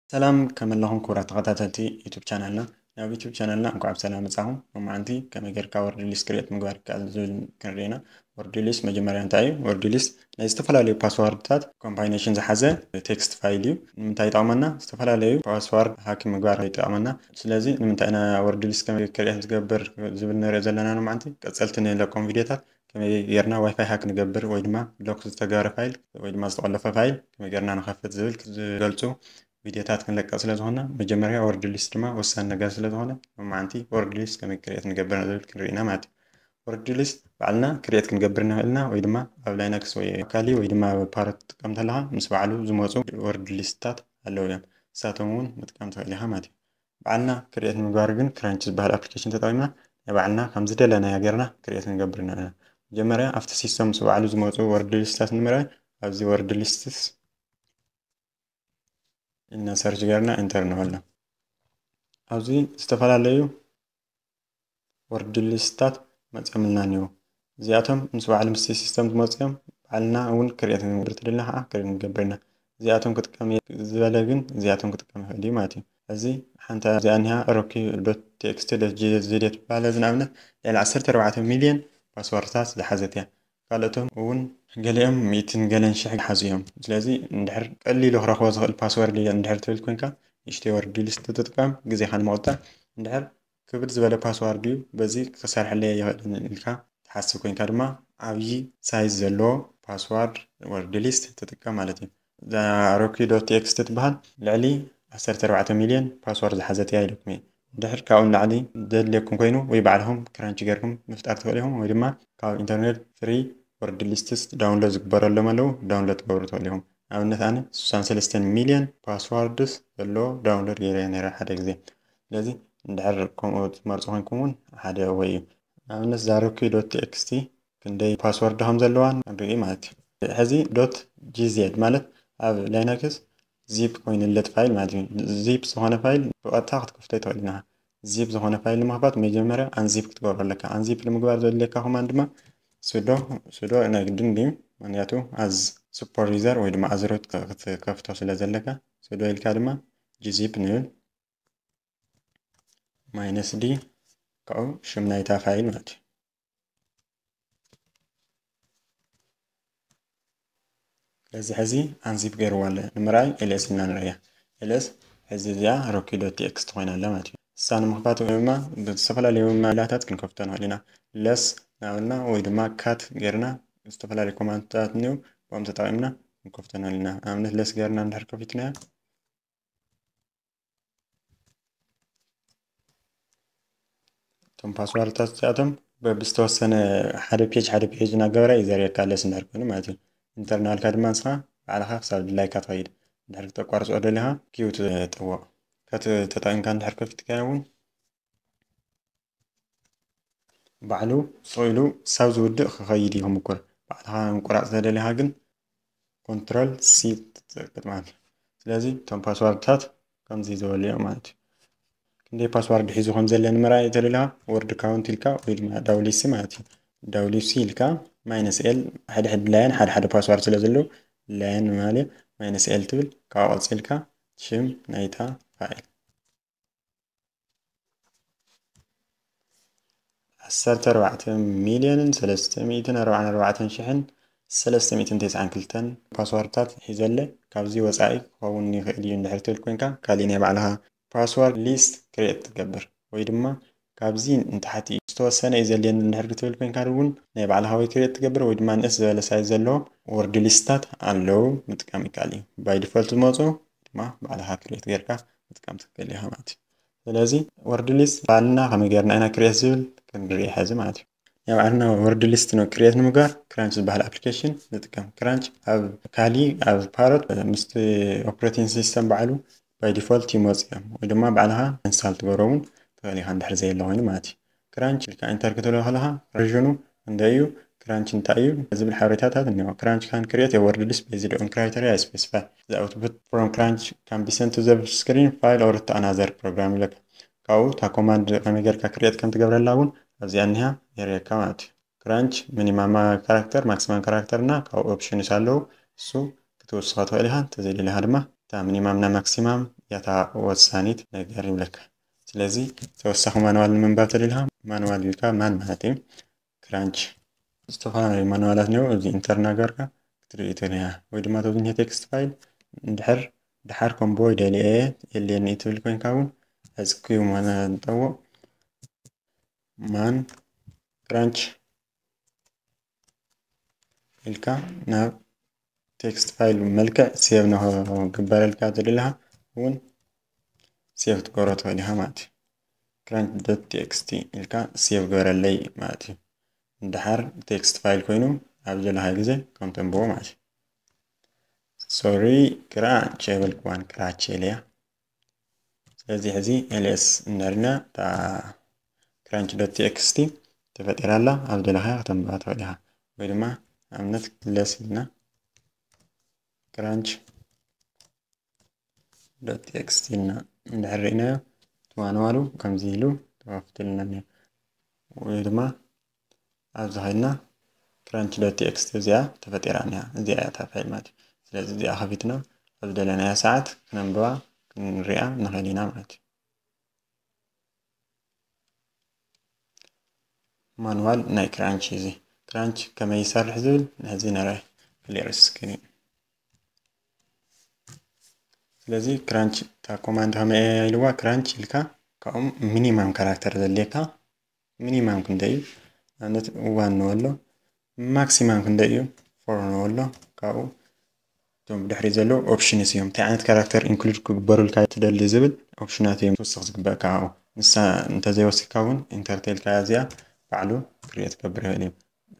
ሰላም ከመለኹም ክቡራት ተኸታተልቲ ዩቱብ ቻናልና። ናብ ዩቱብ ቻናልና እንኳዕ ብሰላም መጻኹም። ሎማዓንቲ ከመይ ጌርካ ወርድ ሊስት ክሪኤት ምግባር ይከኣል ዝብል ክንርኢ ኢና። ወርድ ሊስት መጀመርያ እንታይ እዩ? ወርድ ሊስት ናይ ዝተፈላለዩ ፓስዋርድታት ኮምባይኔሽን ዝሓዘ ቴክስት ፋይል እዩ። ንምንታይ ይጠቕመና? ዝተፈላለዩ ፓስዋርድ ሃክ ምግባር ይጠቕመና። ስለዚ ንምንታይ ኢና ወርድ ሊስት ከመይ ክሪኤት ዝገብር ዝብል ንርኢ ዘለና ሎማዓንቲ። ቀጸልቲ ንለቆም ቪዲዮታት ከመይ ጌርና ዋይፋይ ሃክ ንገብር ወይ ድማ ሎክ ዝተገበረ ፋይል ወይ ድማ ዝተቆለፈ ፋይል ከመይ ጌርና ንኸፍት ዝብል ዝገልጹ ቪዲዮታት ክንለቀቕ ስለ ዝኾንና፣ መጀመርያ ወርድ ሊስት ድማ ወሳኒ ነገር ስለ ዝኾነ፣ ሎማዓንቲ ወርድ ሊስት ከመይ ክሪኤት ንገብር ዝብል ክንርኢ ኢና ማለት እዩ። ወርድ ሊስት ባዕልና ክሪኤት ክንገብር ንኽእል ኢና ወይ ድማ ኣብ ላይነክስ ወይ ካሊ ወይ ድማ ኣብ ፓሮት ትጥቀም ተለኻ ምስ ባዕሉ ዝመጹ ወርድ ሊስትታት ኣለዉ እዮም። ንሳቶም እውን ምጥቃም ትኽእል ኢኻ ማለት እዩ። ባዕልና ክሪኤት ንምግባር ግን ክራንች ዝበሃል ኣፕሊኬሽን ተጠቒምና ናይ ባዕልና ከም ዝደለናዮ ጌርና ክሪኤት ክንገብር ንኽእል ኢና። መጀመርያ ኣብቲ ሲስተም ምስ ባዕሉ ዝመጹ ወርድ ሊስትታት ንምርኣይ ኣብዚ ወርድ ሊስትስ ኢልና ሰርች ጌርና ኢንተር ንበሎ። ኣብዚ ዝተፈላለዩ ወርድ ሊስትታት መጺኦምልና እኒዉ። እዚኣቶም ምስ ባዕሉ ምስቲ ሲስተም ዝመጹ እዮም። ባዕልና እውን ክሪኤት ክንገብር ተደልና ከዓ ክሪኤት ክንገብር ኢና። እዚኣቶም ክጥቀም እየ ዝበለ ግን እዚኣቶም ክጥቀም ይኽእል እዩ ማለት እዩ። እዚ ሓንቲ እዚኣ እኒሃ ሮኪ ዶት ቴክስቲ ዶት ጂ ዚ ዲ ትበሃል። እዚ ንኣብነት ልዕሊ ዓሰርተ ኣርባዕተ ሚልዮን ፓስዋርድታት ዝሓዘት እያ። ካልኦቶም እውን ገሊኦም ሚእትን ገለን ሽሕ ይሓዙ እዮም። ስለዚ እንድሕር ቀሊሉ ክረኽቦ ዝኽእል ፓስወርድ እየ እንድሕር ትብል ኮይንካ ንእሽተይ ወርድ ሊስት ትጥቀም ግዜኻ ንምቑጣብ። እንድሕር ክብድ ዝበለ ፓስዋርድ እዩ፣ በዚ ክሰርሐለይ ኣይኽእልን ኢልካ ትሓስብ ኮይንካ ድማ ዓብዪ ሳይዝ ዘለዎ ፓስዋርድ ወርድ ሊስት ትጥቀም ማለት እዩ። እዛ ሮኪ ዶት ቲ ኤክስ ቲ ትበሃል ልዕሊ ዓሰርተ ኣርባዕተ ሚልዮን ፓስዋርድ ዝሓዘት እያ ኢለኩም እየ። እንድሕር ካብኡ ንላዕሊ ዘድልየኩም ኮይኑ ወይ ባዕልኹም ክራንች ጌርኩም ምፍጣር ትኽእሉ ኢኹም ወይ ድማ ካብ ኢንተርኔት ፍሪ ወርድ ሊስትስ ዳውንሎድ ዝግበረሎም ኣለዉ፣ ዳውንሎድ ትገብሩ ትኽእሉ ኢኹም። ንኣብነት ኣነ ስሳን ሰለስተን ሚልዮን ፓስዋርድስ ዘለዎ ዳውንሎድ ገይረ ነይረ ሓደ ግዜ። ስለዚ እንድሕር ከምኡ ትመርጹ ኮይንኩም እውን ሓደ ወይ እዩ። ንኣብነት እዛ ሮኪ ዶት ቲ ኤክስ ቲ ክንደይ ፓስወርድ ከም ዘለዋን ንርኢ ማለት እዩ። ሕዚ ዶት ጂ ዜድ ማለት ኣብ ላይነክስ ዚፕ ኮይንለት ፋይል ማለት እዩ። ዚፕ ዝኾነ ፋይል ብቐጥታ ክትከፍቶ ኣይትኽእልን ኢኻ። ዚፕ ዝኾነ ፋይል ንምኽፋት መጀመርያ ኣንዚፕ ክትገብሮ ኣለካ። ኣንዚፕ ንምግባር ዘድልየካ ኮማንድ ድማ ሱዶ፣ ሱዶ ናይ ግድን ድዩ? ምክንያቱ ኣዝ ሱፐር ዩዘር ወይ ድማ ኣዝ ሩት ክትከፍቶ ስለ ዘለካ ሱዶ ኢልካ ድማ ጂ ዚፕ ንብል። ማይነስ ዲ ካብኡ ሽም ናይታ ፋይል ማለት እዩ። ስለዚ ሕዚ ኣንዚፕ ገይርዋ ኣሎ ንምርኣይ ኤልኤስ ኢልና ንርእያ። ኤልኤስ ሕዚ እዚኣ ሮኪ ዶት ቲ ኤክስ ቲ ኮይና ኣላ ማለት እዩ። እሳ ንምኽፋት ወይ ድማ ብዝተፈላለዩ መላታት ክንከፍቶ ንኽእል ኢና። ለስ እናበልና ወይ ድማ ካት ጌርና ዝተፈላለዩ ኮማንድታት እኒኡ ብኦም ተጠቒምና ክንከፍቶ ንኽእል ኢና። ንኣብነት ለስ ጌርና እንድሕር ከፊትናያ እቶም ፓስዋርድታት እዚኣቶም በብዝተወሰነ ሓደ ፔጅ ሓደ ፔጅ እናገበረ እዩ ዘርእየካ ለስ እንድሕር ኮይኑ ማለት እዩ። ኢንተርናልካ ድማ ንስኻ ባዕልኻ ክሳብ ድላይካ ትኸይድ። እንድሕር ክተቋርጾ ደሊኻ ኪው ትጠወቕ። ከት ተጠቒምካ እንድሕር ከፊትካዮ እውን ባዕሉ ስቕ ኢሉ ሳብ ዝውድእ ክኸይድ እዩ ክምኩር። ባዕልኻ ምቁራፅ ተደሊኻ ግን ኮንትሮል ሲ ትጥቅጥ ማለት እዩ። ስለዚ እቶም ፓስዋርድታት ከምዚ ዝበሉ እዮም ማለት እዩ። ክንደይ ፓስዋርድ ሒዙ ከም ዘለ ንምርኣይ ተደሊኻ ወርድ ካውንት ኢልካ ወይ ድማ ዳብሊው ሲ ማለት እዩ። ዳብሊው ሲ ኢልካ ማይነስ ኤል ሓደ ሓደ ላየን ሓደ ሓደ ፓስዋርድ ስለ ዘለዉ ላየን ማለት ማይነስ ኤል ትብል ካብኡ ቀፂልካ ሽም ናይታ ፋይል ዓሰርተ ኣርባዕተ ሚልዮንን ሰለስተ ሚእትን ኣርባዓን ኣርባዕተን ሽሕን ሰለስተ ሚእትን ተስዓን ክልተን ፓስዋርድታት ሒዘለ ካብዚ ወፃኢ ክኸውን ይኽእል እዩ እንድሕር ትብል ኮይንካ ካሊእ ናይ ባዕልኻ ፓስዋርድ ሊስት ክሬት ትገብር ወይ ድማ ካብዚ ንታሕቲ ዝተወሰነ እዩ ዘልየኒ እንድሕር ክትብል ኮይንካ እውን ናይ ባዕልኻ ወይ ክሬት ትገብር ወይ ድማ ንእስ ዝበለ ሳይዝ ዘለዎ ወርድ ሊስትታት ኣለዉ ምጥቃም ይከኣል እዩ። ባይ ዲፎልት ዝመፁ ድማ ባዕልኻ ክሬት ጌርካ ምጥቃም ትኽእል ኢኻ ማለት እዩ። ስለዚ ወርድ ሊስት ባዕልና ከመይ ጌርና ኢና ክሬት ዝብል ክንርኢ ሕዚ ማለት እዩ። ናይ ባዕልና ወርድ ሊስት ን ክሬት ንምግባር ክራንች ዝበሃል ኣፕሊኬሽን ንጥቀም። ክራንች ኣብ ካሊ ኣብ ፓሮት ምስቲ ኦፕሬቲንግ ሲስተም ባዕሉ ባይ ዲፎልት ይመፁ እዮም ወይ ድማ ባዕልኻ ኢንስታል ትገብሮ እውን ትኽእል ኢኻ እንድሕር ዘየለ ኮይኑ ማለት እዩ። ክራንች ኢልካ ኢንተር ክትብሎ ከለኻ ቨርዥኑ ክንደይ እዩ፣ ክራንች እንታይ እዩ ዝብል ሓበሬታታት እኒኦ። Crunch can create a word list based on criteria specified. The output from Crunch can be sent to the screen file or to another program ይብለካ። ካብኡ እታ ኮማንድ ከመይ ጌርካ ክሪኤት ከም ትገብረላ እውን ኣብዚኣ እኒሃ የርእየካ ማለት እዩ። ክራንች ሚኒማም ካራክተር፣ ማክሲማም ካራክተር እና ካብኡ ኦፕሽንስ ኣለዉ። እሱ ክትውስኸ ትኽእል ኢኻ። እንተዘይደሊኻ ድማ እታ ሚኒማም እና ማክሲማም ያታ ወሳኒት ነገር ይብለካ። ስለዚ ተወሳኺ ማንዋል ንምንባብ ተደሊኻ ማንዋል ኢልካ ማን ማለት እዩ ክራንች ዝተፈላለዩ ማንዋላት ነው። እዚ ኢንተር እናገበርካ ክትርኢ ትኽእል ወይ ድማ ተብዝኛ ቴክስት ፋይል እንድሕር ድሓር ኮምቦ ደልየ የልየኒ ትብል ኮይንካ እውን ሕዝኪ መጠዎ ማን ክራንች ኢልካ ናብ ቴክስት ፋይል መልክዕ ሴቭ ንክግበረልካ ትደለኻ እውን ሴቭ ትገብሮ ትኽእል ኢኻ ማለት እዩ። ክራንች ዶት ቴክስቲ ኢልካ ሴቭ ግበረለይ ማለት እዩ። እንድሓር ቴክስት ፋይል ኮይኑ ኣብ ዘለኻ ግዜ ከም ተንብቦ ማለት እዩ። ሶሪ ክራንች የበልክዋን ክራች ኢለያ። ስለዚ ሕዚ ኤልኤስ እንዳልና ክራንች ዶት ቴክስቲ ተፈጢራ ኣላ። ኣብ ደለኻ ከተንብባ ትኽእል ኢኻ። ወይ ድማ ኣብነት ለስ ኢልና ክራንች ዶት ቴክስቲ ኢልና እንድሕር ርኢናዮ እቲ ማንዋሉ ከምዚ ኢሉ ተኸፍትልና እኒኦ። ወይ ድማ ኣብዚ ኸይድና ክራንች ዶት ቴክስቲ እዚኣ ተፈጢራ እኒኣ። እዚኣ እያ እታ ፋይል ማለት እዩ። ስለዚ እዚኣ ከፊትና ኣብ ዝደለናዮ ሰዓት ክነንብባ ክንሪኣ ንኽእል ኢና ማለት እዩ። ማንዋል ናይ ክራንች እዚ ክራንች ከመይ ይሰርሕ ዝብል ነዚ ነረ ክሊር ስክሪን። ስለዚ ክራንች እታ ኮማንድ ከመይ እያ ኢልዋ ክራንች ኢልካ ካብኡ ሚኒማም ካራክተር ዘድልየካ ሚኒማም ክንደይ እዩ? ንኣብነት ዋን ንበሎ። ማክሲማም ክንደይ እዩ? ፎር ንበሎ። ካብኡ እቶም ብድሕሪ ዘለዉ ኦፕሽንስ እዮም። እንታይ ዓይነት ካራክተር ኢንክሉድ ክግበሩልካ ትደሊ ዝብል ኦፕሽናት እዮም ክትውስኽ ዝግበእካ። ካብኡ ንሳ እንተዘይወሲኽካ እውን ኢንተር ተልካ እዚኣ ባዕሉ ክሪኤት ክገብር ይኽእል እዩ።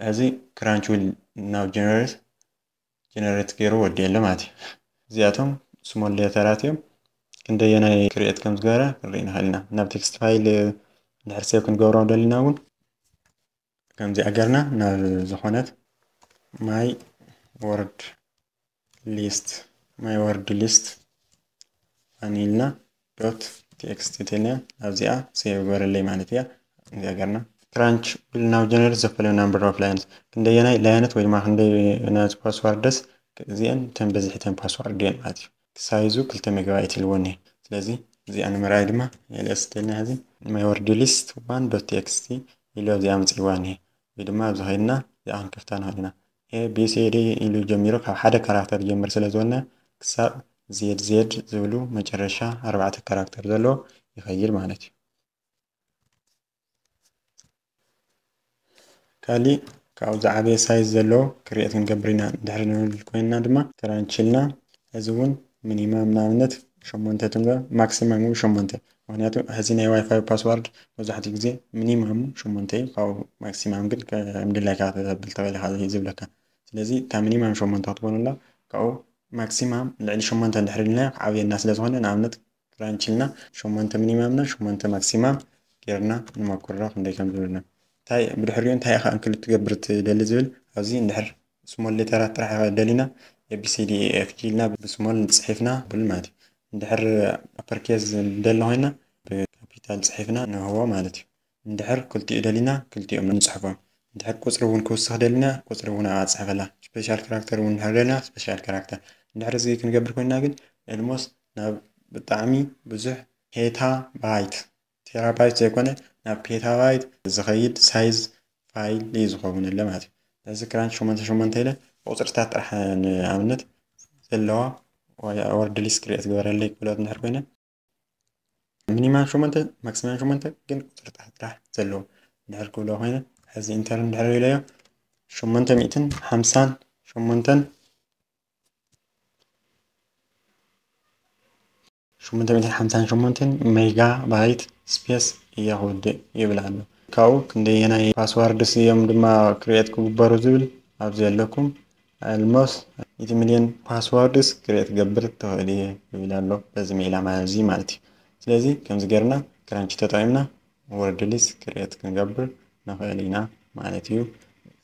እዚ ክራንች ዊል ናው ጀነሬት ጀነሬት ገይሩ ወዲኡ ኣሎ ማለት እዩ። እዚኣቶም ስሞል ሌተራት እዮም። ክንደየናይ ክሪኤት ከም ዝገበረ ክንርኢ ንኽእል ኢና። ናብ ቴክስት ፋይል እንድሕር ሴቭ ክንገብሮ ደሊና እውን ከምዚኣ ገርና ናብ ዝኾነት ማይ ወርድ ሊስት ማይ ወርድ ሊስት ዋን ኢልና ዶት ቴክስቲ ተልና ኣብዚኣ ሴቭ ግበረለይ ማለት እያ። እዚኣ ገርና ክራንች ዊል ናው ጀነሬት ዘ ፎሎዊንግ ናምበር ኦፍ ላይንስ ክንደየናይ ላይነት ወይ ድማ ክንደየናይ ፓስዋርድስ እዚአን ተን በዝሒ ተን ፓስዋርድ እየን ማለት እዩ። ሳይዙ ክልተ ሜጋባይት ኢልዎ እኒሀ። ስለዚ እዚኣ ንምርኣይ ድማ ኤልኤስ ተልና ሕዚ ማይ ወርድ ሊስት ዋን ዶት ቴክስቲ ኢሉ ኣብዚኣ ኣምፅእዋ እኒሀ። ወይ ድማ ኣብዚ ኸይድና እዚኣ ክንከፍታ ንኽእል ኢና። ኤ ቢ ሲ ዲ ኢሉ ጀሚሩ ካብ ሓደ ካራክተር ጀምር ስለ ዝበልና ክሳብ ዜድ ዜድ ዝብሉ መጨረሻ ኣርባዕተ ካራክተር ዘለዎ ይኸይድ ማለት እዩ። ካሊእ ካብኡ ዝዓበየ ሳይዝ ዘለዎ ክሪኤት ክንገብር ኢና። እንድሕር ንብል ኮይንና ድማ ክራንች ኢልና እዚ እውን ሚኒማም ንኣብነት ሸሞንተ ትንበ ማክሲማም እውን ሸሞንተ። ምክንያቱ ሕዚ ናይ ዋይፋይ ፓስዋርድ መብዛሕትኡ ግዜ ሚኒማሙ ሸሞንተ እዩ። ካብኡ ማክሲማም ግን ከም ድላይካ ከተብል ትኽእል ኢኻ ዝብለካ። ስለዚ እታ ሚኒማም ሸሞንተ ክትኮን ኣላ። ካብኡ ማክሲማም ልዕሊ ሸሞንተ እንድሕር ኢልና ክዓብየና ስለ ዝኾነ ንኣብነት ክራንች ኢልና ሸሞንተ ሚኒማምና ሸሞንተ ማክሲማም ጌርና ንመኩሮ ክንደይ ከም ዝብልና። እንታይ ብድሕሪኡ እንታይ ኢኻ እንክሉድ ትገብር ትደሊ ዝብል ኣብዚ እንድሕር ስሞል ሌተራት ጥራሕ ደሊና ኤ ቢ ሲ ዲ ኤ ኤፍ ጂ ኢልና ብስሞል ጽሒፍና ብል ማለት እዩ። እንድሕር ኣፐር ኬዝ ንደሊ ኮይና ብካፒታል ጽሒፍና ንህቦ ማለት እዩ። እንድሕር ክልቲኡ ደሊና ክልቲኦም ንጽሕፎም። እንድሕር ቁጽሪ እውን ክውስኽ ደሊና ቁጽሪ እውን ኣብኣ ጽሕፈላ። ስፔሻል ካራክተር እውን እንድሕር ደሊና ስፔሻል ካራክተር። እንድሕር እዚ ክንገብር ኮይና ግን ኤልሞስት ናብ ብጣዕሚ ብዙሕ ፔታ ባይት ቴራባይት ዘይኮነ ናብ ፔታባይት ዝኸይድ ሳይዝ ፋይል እዩ ዝኸውን ኣሎ ማለት እዩ። እዚ ክራንች ሸሞንተ ሸሞንተ ኢለ ቁፅርታት ጥራሕ ንኣብነት ዘለዋ ወርድ ሊስት ክሪኤት ግበረለይ ክብለት እንድሕር ኮይነ ሚኒማም ሸሞንተ ማክሲማም ሸሞንተ ግን ቁፅርታት ጥራሕ ዘለዎ እንድሕር ክብሎ ኮይነ ሕዚ ኢንተር እንድሕር ኢለዮ ሸሞንተ ሚእትን ሓምሳን ሸሞንተን ሸሞንተ ሚእትን ሓምሳን ሸሞንተን ሜጋ ባይት ስፔስ እየ ክውድእ ይብል ኣሎ። ካብኡ ክንደየናይ ፓስዋርድስ እዮም ድማ ክሪኤት ክግበሩ ዝብል ኣብዚ ኣለኩም። ኣልሞስት ሚእቲ ሚልዮን ፓስዋርድስ ክሪኤት ክገብር ትኽእል እየ ይብል ኣሎ። በዚ ሜላ ማለት እዚ ማለት እዩ። ስለዚ ከምዚ ገርና ክራንች ተጠቂምና ወርድ ሊስት ክሪኤት ክንገብር ንኽእል ኢና ማለት እዩ።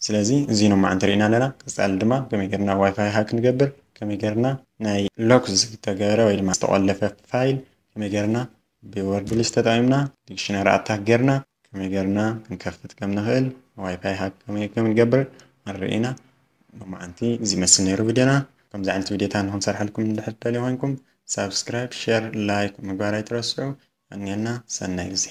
ስለዚ እዚ ኖማዓንቲ ርኢና ኣለና። ቀፃሊ ድማ ከመይ ገርና ዋይፋይ ሃክ ንገብር፣ ከመይ ገርና ናይ ሎክ ዝተገበረ ወይ ድማ ዝተቆለፈ ፋይል ከመይ ገርና ብወርድ ሊስት ተጠቂምና ዲክሽነሪ ኣታክ ገርና ከመይ ገርና ክንከፍት ከም ንኽእል ዋይፋይ ሃክ ከመይ ከም ንገብር ርኢና። ሎማዓንቲ እዚ መስል ነይሩ ቪድዮና። ከምዚ ዓይነት ቪድዮታት ንክንሰርሐልኩም እንድሕር ትደልዩ ኮይንኩም ሳብስክራይብ፣ ሼር፣ ላይክ ምግባር ኣይትረስዑ። ቀንየልና፣ ሰናይ ግዜ።